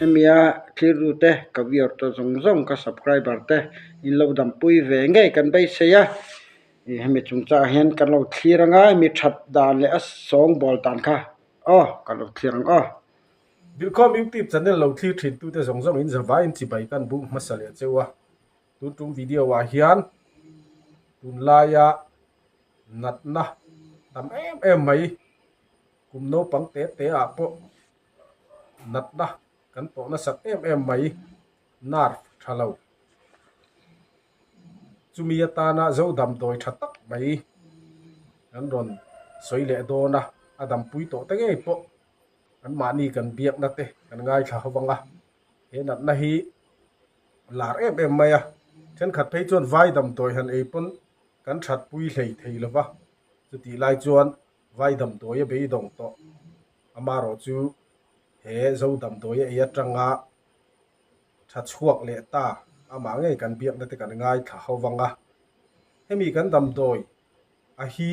Hemia thlir te ka viewer te zawng zawng ka subscriber te in lo dampui ve ngei kan beisei a. Ih hemi chungchangah hian kan lo thlir anga hemi that dan leh a sawngbawl dan kha aw kan lo thlir ang aw. Bilkhawm YouTube channel lo thlir thin tute zawng zawng in zavaiin chibai kan buk hmasa leh cheu a. Tun tum video ah hian tunlaia natna tam em em mai kum naupang te te ah pawh natna kan tawh nasat em em mai nerve tha lo. Chumi atana zo damdawi tha tak mai kan rawn sawi leh dawn a, a dampui tawh te ngei pawh anmahni kan biakna te kan ngaithla ho vang a, he natna hi lar em em mai a, thenkhat phei chuan vai damdawi han ei pawn kan thatpui hlei thei lo va, chutih lai chuan vai damdawi a beidawng tawh amaherawh chu he zo damdawi a ei atanga tha chhuak leh ta amah ngei kan biakna te kan ngaithla ho vang a, hemi kan damdawi a hi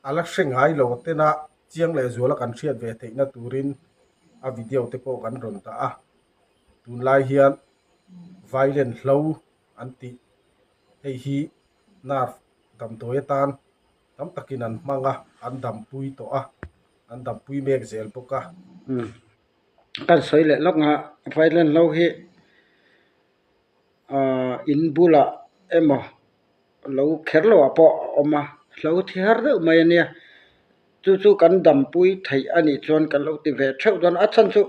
a la hre ngai lo tena chiang leh zuala kan hriat ve theihna turin a video te pawh kan rawn dah a, tunlai hian violent hlo an tih hei hi nerve damdawi atan tam takin an hmang a, an dampui tawh a, an dampui mek zel bawk a. Kan sawi leh lawk nga violent hlo hi ahh in bulah emaw lo kher loh ah pawh a awm a hlo thi har deuh mai ania chu chu kan dampui theih a nih chuan kan lo ti ve theuh dawn a a chhan chu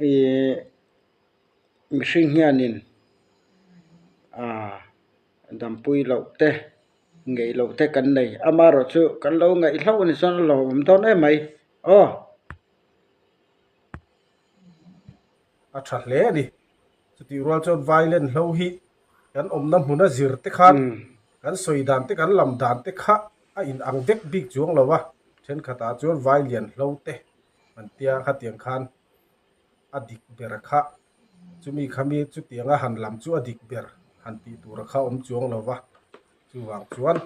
ihh mihring hianin ahh dampui loh te ngeih loh te kan nei amaherawh chu kan lo ngaih hlauh a ni chuan a lawmawm dawn em mai aw. A tha hle a ni. Chutih rual chuan violent hlo hi kan awmna hmuna zir te khan kan sawi dan te kan lam dan te kha a in ang vek bik chuang lo a, thenkhatah chuan vailian hlo te an tia khatiang khan a dik ber kha chumi khami chutianga han lam chu a dik ber han tih tura kha awm chuang lo va. Chuvang chuan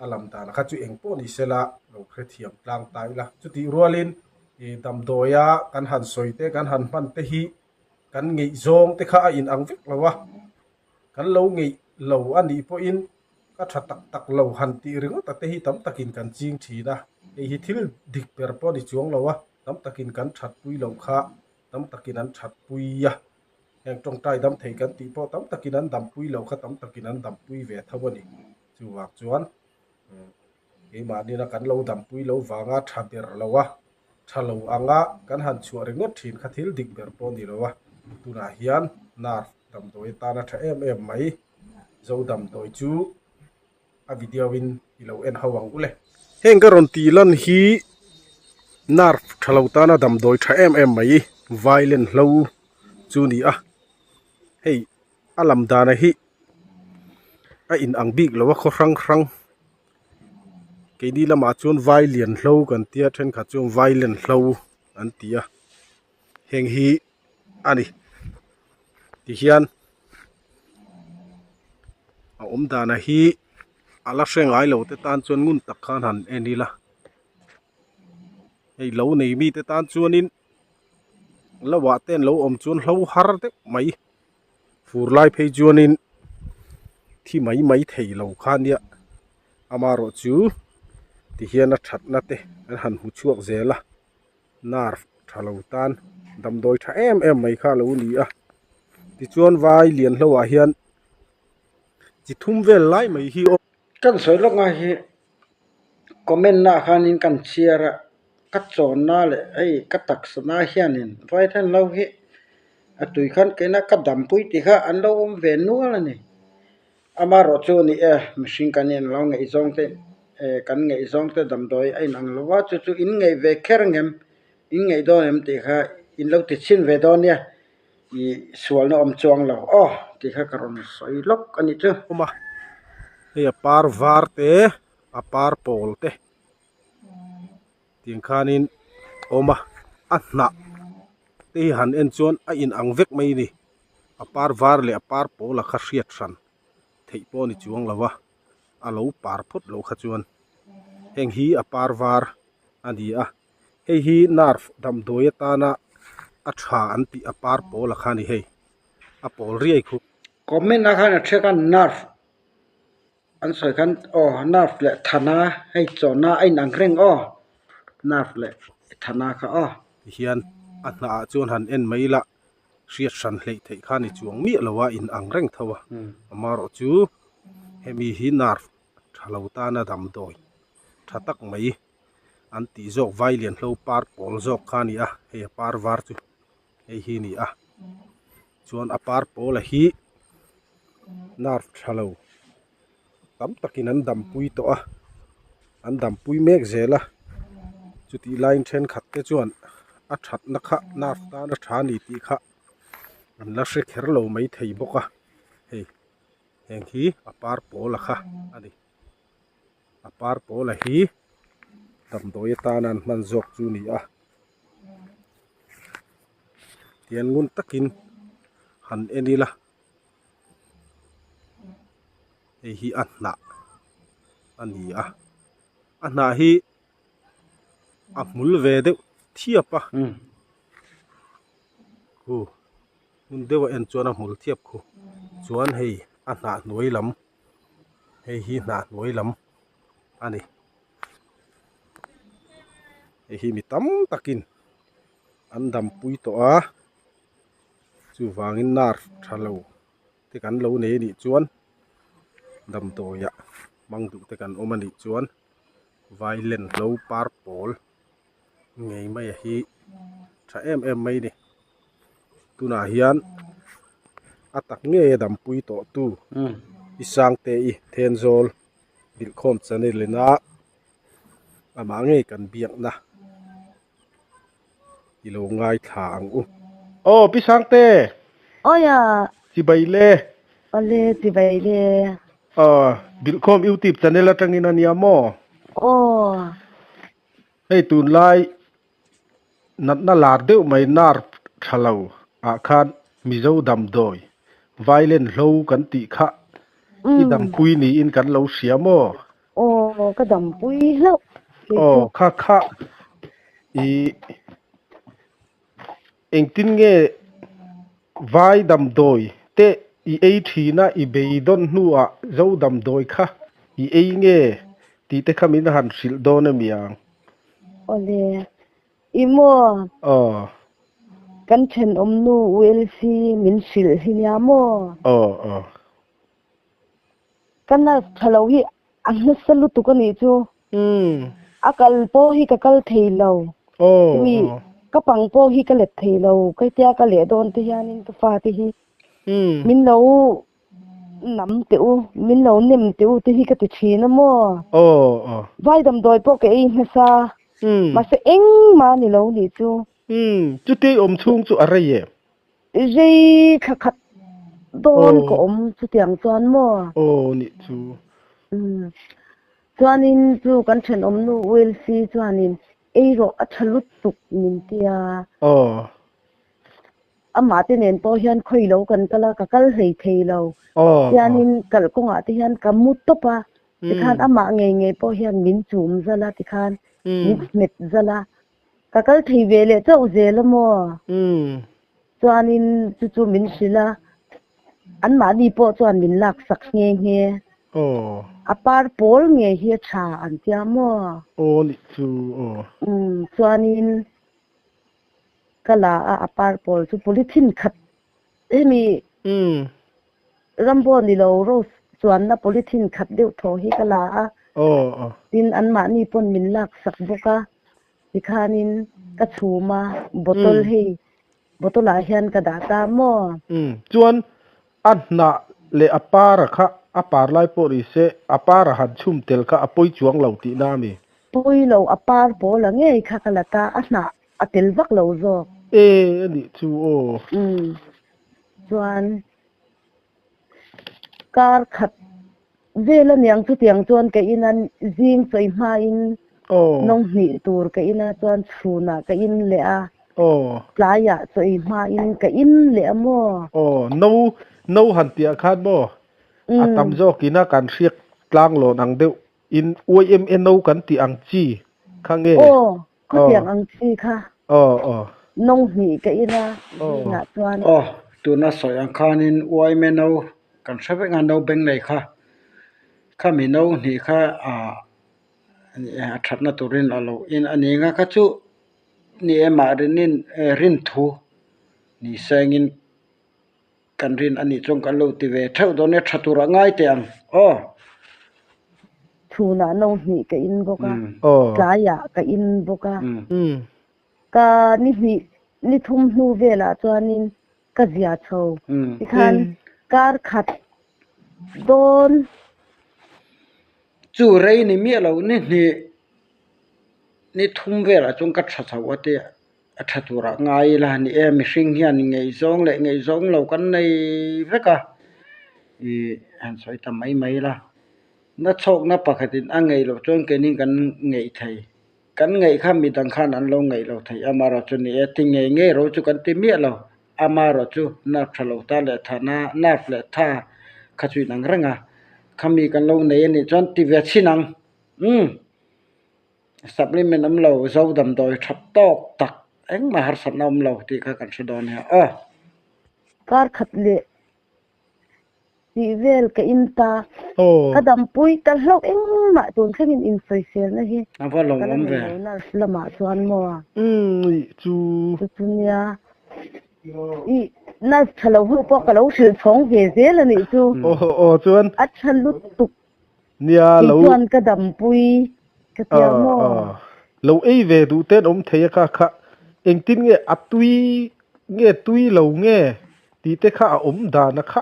a lam dan kha chu eng pawh ni sela lo hrethiam tlang ta ila. Chutih rualin ih damdawia kan han sawi te kan han hman te hi kan ngeih zawng te kha a inang vek lo a, kan lo ngeih lo a nih pawhin ka tha tak tak lo han tih ringawt a te hi tam takin kan ching thin a, hei hi thil dik ber pawh a ni chuang lo a, tam takin kan thatpui loh kha tam takin an thatpui a. Heng tawngtai dam thei kan tih pawh tam takin an dampui lo kha tam takin an dampui ve tho a ni. Chuvang chuan keimahni kan lo dampui lo vanga tha ber lo a, tha lo anga kan han chhuah ringawt thin kha thil dik ber pawh a ni lo a. Tunah hian nerve damdawi atana tha em em mai zo damdawi chu a video in i lo en ho ang u le. Heng ka rawn tih lan hi nerve tha lo tana damdawi tha em em mai violent hlo chu ni a hei a lam dana hi a in ang bik lo a khaw hrang hrang keini lamah chuan vai lian hlo kan tia thenkhat chuan violent hlo an ti a heng hi a ni tihian a awm dana hi a la hre ngai lo te tan chuan ngun tak khan han en ila hei lo nei mite tan chuanin lo ah te an lo awm chuan hlo har deuh mai fur lai phei chuanin thi mai mai thei lo kha nia amaherawh chu tihian a thatna te an han hmu chhuak zel a nerve tha lo tan damdawi tha em em mai kha a lo ni a tichuan vai lian hlo ah hian chi thum vel lai mai hi aw. Kan sawi lawk ngai hi comment ah khanin kan chhiar a ka chawnna leh hei ka taksa na hianin vai then lo hi a tui khan keina ka dampui tih kha an lo awm ve nual a ni amaherawh chu a ni e mihring kan in lo ngaihzawng te eh kan ngaihzawng te damdawi a inang lo va chu chu in ngaih ve kher ang em in ngaih dawn em tih kha in lo ti chhin ve dawn nia ih sualna awm chuang lo aw tih kha ka rawn sawi lawk a nih chu. Awm a hei a par var te a par pawl te tiang khanin awm a a hnah te hi han en chuan a in ang vek mai a ni a par var leh a par pawl a kha hriat hran theih pawh a ni chuang lo a a lo par phawt loh kha chuan heng hi a par var a ni a hei hi nerve damdawi atana. A tha an tih a par pawl a kha ni hei. A pawl riai khu. Comment ah khan a ṭhiak a nerve an sawi khan aw nerve leh thana hei chawhna a inang reng aw nerve leh thana kha aw. Tihian a hnah ah chuan han en mai ila hriat hran hleih theih kha ni chuang miah lo a inang reng tho a. Amaherawh chu hemi hi nerve tha lo tana damdawi tha tak mai an tih zawk vai lian hlo par pawl zawk kha a ni a hei a par var chu hei hi a ni a chuan a par pawl a hi nerve tha lo tam takin an dampui tawh a an dampui mek zel a chutih laiin thenkhat te chuan a thatna kha nerve tan a tha a ni tih kha an la hre kher lo maithei bawk a hei heng hi a par pawl a kha a ni. A par pawl a hi damdawi atana an hman zawk chu a ni a tian ngun takin han en ila hei hi a hnah a ni a a hnah hi a hmul ve deuh thiap a khu hmun deuh a en chuan a hmul thiap khu chuan hei a hnah hnuai lam. Hei hi hnah hnuai lam a ni. Hei hi mi tam takin an dampui tawh a, chuvangin nerve tha lo te kan lo nei anih chuan damdawiah hmang duh te kan awm anih chuan vailen hlo par pawl ngei mai a hi tha em em mai a ni. Tunah hian a tak ngei a dampui tawh tu i Sangte i Thenzawl bilhkhawm channel ina amah ngei kan biakna i lo ngaithla ang u. Aw Pi Sangte! Awia! Chibai le! Awle chibai le! Aw bilhkhawm youtube channel atangin a nia maw? Aw! Hei tunlai Natna lar deuh mai nerve tha lo ah khan Mizo damdawi violent hlo kan tih kha i dampui niin kan lo hria maw? Aw ka dampui hlauh kei chu. Aw kha kha i engtin nge vai damdawi te i ei thin a i beidawn hnuah zo damdawi kha i ei nge tih te kha min han hrilh dawn emi ang? Awle, i maw? Aw. Kan thenawm nu ULC min hrilh hi nia maw? Aw, aw. Ka nurse tha lo hi a hnasa lutuk a nih chu. Umm. A kal pawh hi ka kal thei lo. Aw, Chumi aw. ka pang pawh hi ka let thei lo. Kaitia ka leh dawn te hianin ka fate hi Umm. min lo Nam teh u, min lo nem teh u te hi ka ti thin a maw? Aw aw. Vai damdawi pawh ka ei hmasa. Umm. Mahse engmah ni lo nih chu. Umm, chuti awm chhung chu a rei em? Rei thla khat dawn ka awm chutiang chuan maw? Aw nih chu. Umm, chuanin chu kan thenawm nu ULC chuanin ei rawh a tha lutuk min tia. Aw. Amah te nen pawh hian khawi lo kan kal a, ka kal hlei thei lo. Tianin kalh kawngah te hian ka mu tawp a, tikhan amah ngei ngei pawh hian min chum zal a, tikhan min hmet zal a, ka kal thei ve leh chauh zel a maw? Chuanin chu chu min hrilh a, anmahni pawh chuan min laksak nghe nghe. A par pawl ngei hi a tha an tia maw? Aw nih chu aw. Chuanin Ka la a, a par pawl chu polythene khat hemi rambo ni lo rose chuanna polythene khat deuh thaw hi ka la a, tin anmahni pawn min lak sak bawk a, tikhanin ka chhum a, bottle hei bottle ah hian ka dah ta maw? Chuan a hnah leh a par a kha a par lai pawh ni se a par a han chhum tel kha a pawi chuang lo tihna a mi? Pawi lo, a par pawl a ngei kha ka la ta, a hnah a tel vak lo zawk. E a nih chu aw. Umm chuan kar khat vel aniang chutiang chuan ka in a zing chawi hmain nawng hnih tur ka in a chuan chhunah ka in leh a tlaiah chawi hmain ka in leh a maw. Aw no no han tih ah khan maw a tam zawkin a kan hriak tlang lawn ang deuh in YMNO kan tih ang chi kha nge? Aw, khawtiang ang chi kha. Aw, aw. No hnih ka in a, zingah chuan. Aw, tuna sawi ang khanin uaime no kan hre vek a, no beng nei kha, khami no hnih kha ah a thatna turin a lo in a ni nga kha chu ni e mah rinin rin thu ni sengin kan rin a nih chuan kan lo ti ve theuh dawn nia tha turah ngai teh ang aw. Chhunah no hnih ka in bawk a, tlaiah ka in bawk a. Ka ni hnih ni thum hnu velah chuanin ka zia chho tikhan kar khat dawn. Chu rei ni miah lo ni hnih ni thum velah chuan ka tha chho a tia a tha turah ngai ila ni e mihring hian ngaihzawng leh ngaihzawng lo kan nei vek a ih han sawi ta mai mai ila na chhawkna pakhatin a ngaih loh chuan keini kan ngaih thei. Kan ngaih kha midang khan an lo ngaih lo thei. Amaherawh chu ni e, ti ngei ngei ro chu kan ti miah lo. Amaherawh chu nerve tha lo ta leh tha na, nerve leh tha kha chu inang reng a. Khami kan lo nei a nih chuan ti ve chhin ang. Umm. Supplement awm lo, zo damdawi tha tawk tak engmah harsatna awm lo tih kha kan hre dawn nia aw. Kar khat leh Tih vel ka in ta. Ka dampui ta hlauh engmah tun thlengin insawiselna hi ka la nei lo nurse lamah chuan maw. Chu chu nia i nurse tha lo ho pawh ka lo hrilh chhawng ve zel a nih chu. A tha lutuk Nia lo. Kei chuan ka dampui ka tia maw. Lo ei ve duh ten awm thei a kha kha engtin nge a tui nge tui lo nge tih te kha a awm dan a kha.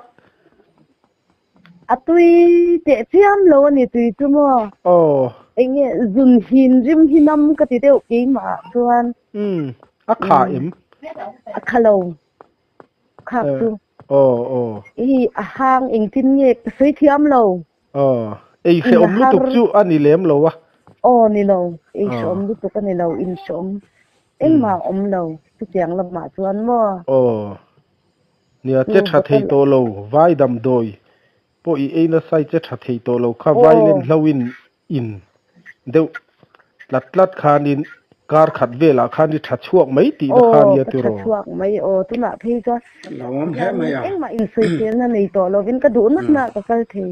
A tui teh chiam lo a ni tui chu maw. Aw. Eng nge zun hin rim hi nam ka ti deuh keimah ah chuan. Umm a kha em. A kha lo. Khak chu. Aw aw. I a hang engtin nge ka sawi thiam lo. Aw, ei hrehawm lutuk chu a ni lem lo a. Aw ni lo, ei hrehawm lutuk a ni lo, in hrehawm engmah a awm lo chutiang lamah chuan maw. Aw, nia che tha thei tawh lo, vai damdawi pawh i ei nasa i che tha thei tawh lo kha vai len hloin in deuh tlat tlat khanin kar khat velah khan i tha chhuak mai tihna kha nia tiraw. Aw, ka tha chhuak mai aw, tunah phei chuan hianin engmah insawiselna nei tawh lovin ka duh natna ka kal thei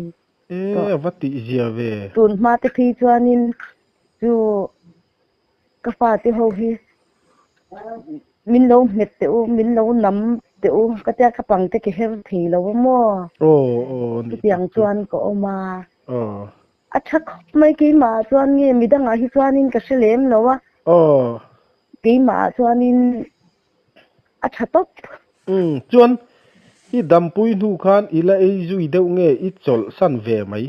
tawh. E, a va tih zia ve. Tun hma te phei chuanin chu Ka fate ho hi min lo hmet teh u, min lo nam teh u, ka tia ka pang te ka her thei lo a maw? Chutiang chuan ka awm a. A tha khawp mai keimah ah chuan nge midangah hi chuanin ka hre lem lo a. Keimah ah chuanin a tha tawp. Chuan i dampui hnu khan i la ei zui deuh nge i chawlhsan ve mai?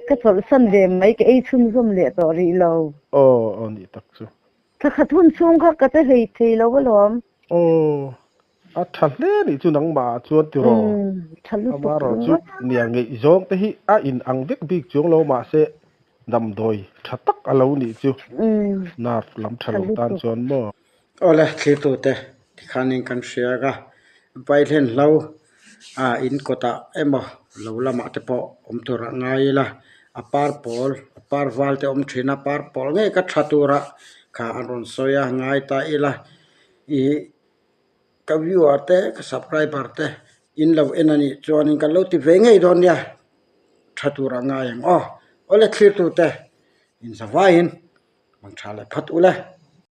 Ka chawlhsan ve mai, ka ei chhunzawm leh tawh rih lo. Aw, aw nih tak chu. Thla khat hun chhung kha ka che hlei thei lo alawm. Aw, a tha hle nih chu nangmah ah chuan tiraw? Umm, tha lutuk Amaherawh chu nia ngeihzawng te hi a in ang vek bik chuang lo mahse damdawi tha tak a lo nih chu. Umm, Nerve lam tha tha lo tan lutuk. chuan maw? Awle, thlirtute tikhanin kan hria a, Vaihlen hlo a in kawtah emaw lo lamah te pawh awm tur a ngai ila a par pawl a par val te awm thin a par pawl ngei ka tha tura kha an rawn sawi a ngai ta ila ih ka viewer te ka subscriber te in lo en a nih chuanin kan lo ti ve ngei dawn nia tha tur a ngai ang aw awle thlir tute in zavaiin mang tha leh phat ule.